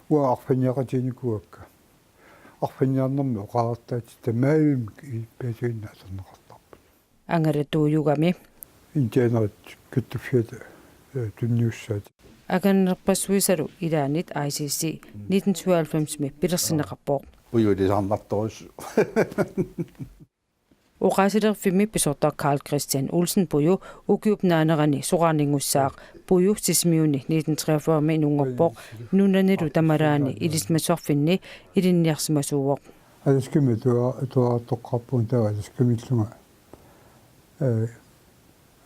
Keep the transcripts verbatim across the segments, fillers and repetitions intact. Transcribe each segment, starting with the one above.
Uanga arfanniaqatiginikuuakka. Arfanniarnermi oqareertaatit tamarmik iippaasuinna atorneqartarput. Angalatuujugami. Indianerit kattuffiata, eh, tunniussaat. Anganerpassuisalu ilaannit I C C nitten syvoghalvfemsimi pilersinneqarpoq. Pujulisaarnartorus. Oqaasilerfimmi pisortaq Karl Kristian Olsen Puju ukiup naanerani soraarninngussaaq. Puju Sisimiuni nitten treogfyrremi inunngorpoq, nunanilu tamalaani ilisimasorfinni ilinniarsimasuuvoq. Alaskami atua-, atuartoqqaarpunga, taava Alaskamiillunga, eh,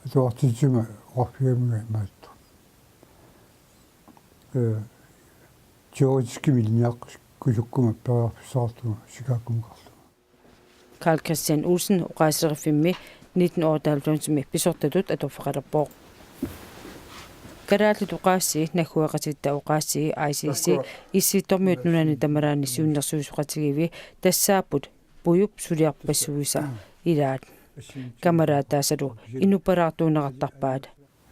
atuartitsisuma oqarfigaminga imaattoq. Eh, teoretiskimik ilinniaqqusukkuma periarfissaqartunga Chicagomukarlunga. Karl Kristian Olsen oqaasileriffimmi nitten otteoghalvfemsimi pisortatut atorfeqalerpoq. Kalaallit oqaasii, naggueqatitta oqaasii I C C Issittumi Nunani tamalaani siunnersuisoqatigiivi tassaapput Pujup suliarpassuisa ilaat. Kamalaataasalu inuppalaartuunneqartarpaat.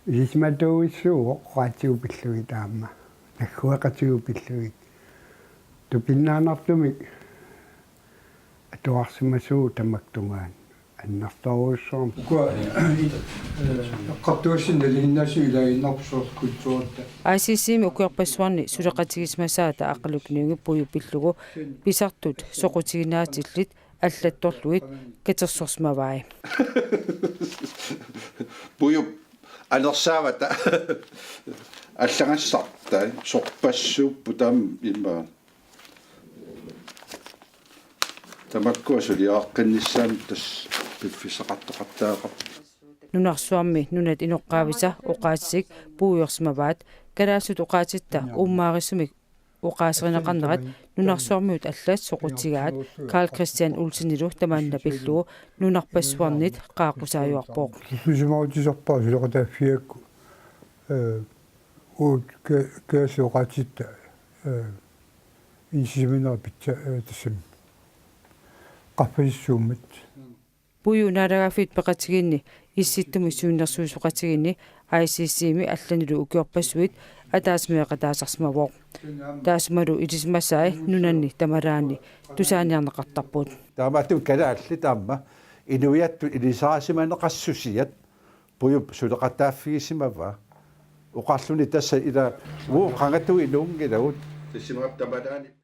Ilisimatuuissuuvoq oqaatsigut pillugit aamma naggueqatigut pillugit. Tupinnaannartumik atuarsimasuuvoq tamakku tungaanut. Annertoorujussuarmik. Ukua, eh, eqqartugassat nalinginnaasut ilaaginnarpoq soorlu kulturitta. I C C-mi ukiorpassuarni suleqatigisimasaata Aqqaluk Lynge Puju pillugu pisartut soqutiginaatillit allattorlugit katersorsimavai. Pujup anersaavata allagassartai sorpassuupput taama immaqa. Tamakkua suliareqqinnissaannut tassa piffissaqartoqartariaqarpoq. Nunarsuarmi nunat inoqqaavisa oqaatsik puigorsimavaat, kalaallisut oqaatsitta uummaarissumik oqaaserineqarnerat nunarsuarmiut allat soqutigaat. Karl Kristian Olsenilu tamanna pillugu nunarpassuarnit qaaqqusaajuarpoq. Tusisimaarutisorpara suleqataaffigigakku, eh, uut ka-, kalaallisut oqaatsitta, eh, inisisimanerat pitsa-, eh, tassami qaffasissuummat. Puju Naalagaaffiit Peqatigiinni Issittumi Siunnersuisoqatigiinni I C C-mi allanilu ukiorpassuit ataatsimeeqataasarsimavoq. Taassumalu ilisimasai nunani tamalaani tusaaniarneqartarput. Taamaattumik kalaallit aamma inuiattut ilisarisimaneqassusiat Pujup suleqataaffigisimavaa. Oqarluni tassa ila uagut qangatut inuunngilagut. Tassami tamalaani